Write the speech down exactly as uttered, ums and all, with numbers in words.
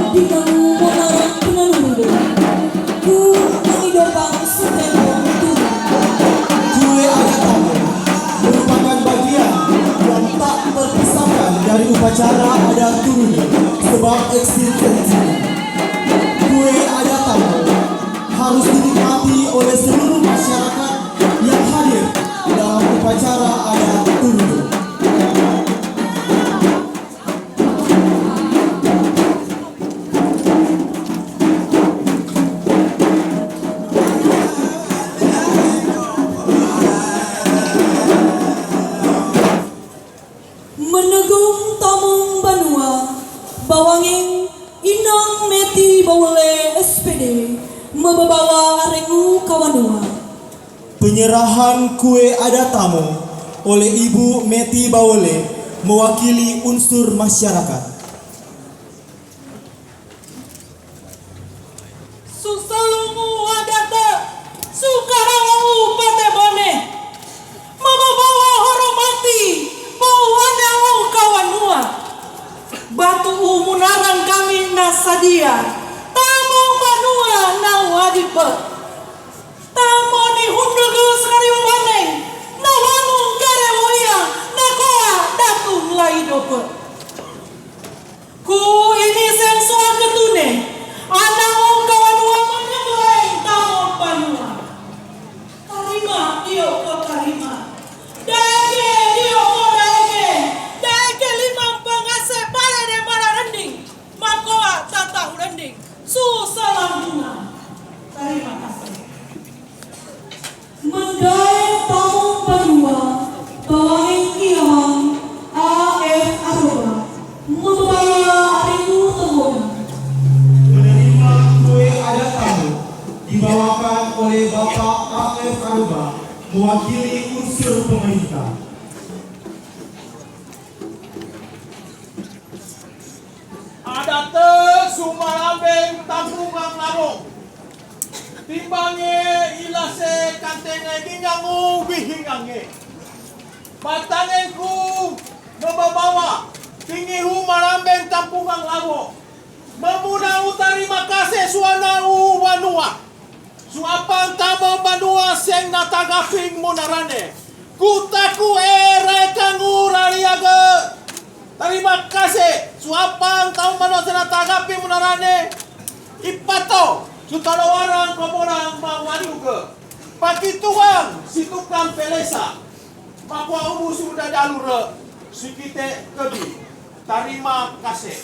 Di kamu mengarang penanur. Ku kami dopang setempo turun. Kue adat tamu merupakan bagian yang tak terpisahkan dari upacara adat turun, sebab eksistensi kue adat tamu harus dinikmati oleh seluruh masyarakat yang hadir dalam upacara adat turun. Menegong tamong banua, bawangeng inang Meti Bawele S P D, mebebawa arengu kawanua. Penyerahan kue adat tamu oleh Ibu Meti Bawele mewakili unsur masyarakat. Susalungu adate, sukarau patebone, memebawa horomati bau adau kawanua. Batu umunarang kami nasadia, tamong banua nau adipe. Tamo ni hundege sekariu baneng, nawanung kare woya, nakoa datung lai dope. Ku ini seng soa ketune, anau kawanua menyebeleng tamong banua. Tarima dio ko tarima. Daege dio ko daege. Daege limang pengase pale de mala rending. Makoa tatau rending. Susalamuna. Tarima kasih. Mendaeng tamong banua, bawangeng iamang A F Aroba, membawa arengu tengona. Menerima kue adat tamu dibawakan oleh Bapak A F Aroba, mewakili unsur pemerintah. Adate sumalambeng tampungang labo. Timbange ilase kantenge gingangu bihingange. Batangengku mebabawa tingihu malambeng tampungang labo. Mamuna utarima kase suanau banua. Suapan tamong banua seng natagaping munarane. Kutaku e raekangu rariage. Tarima kase, suapan tamong banua seng natagaping munarane. Ipato, sutalowarang komolang mawaliuge. Pakituang, situkang pelesa. Makoa ubu sudadalure, sikite kebi. Tarima kase.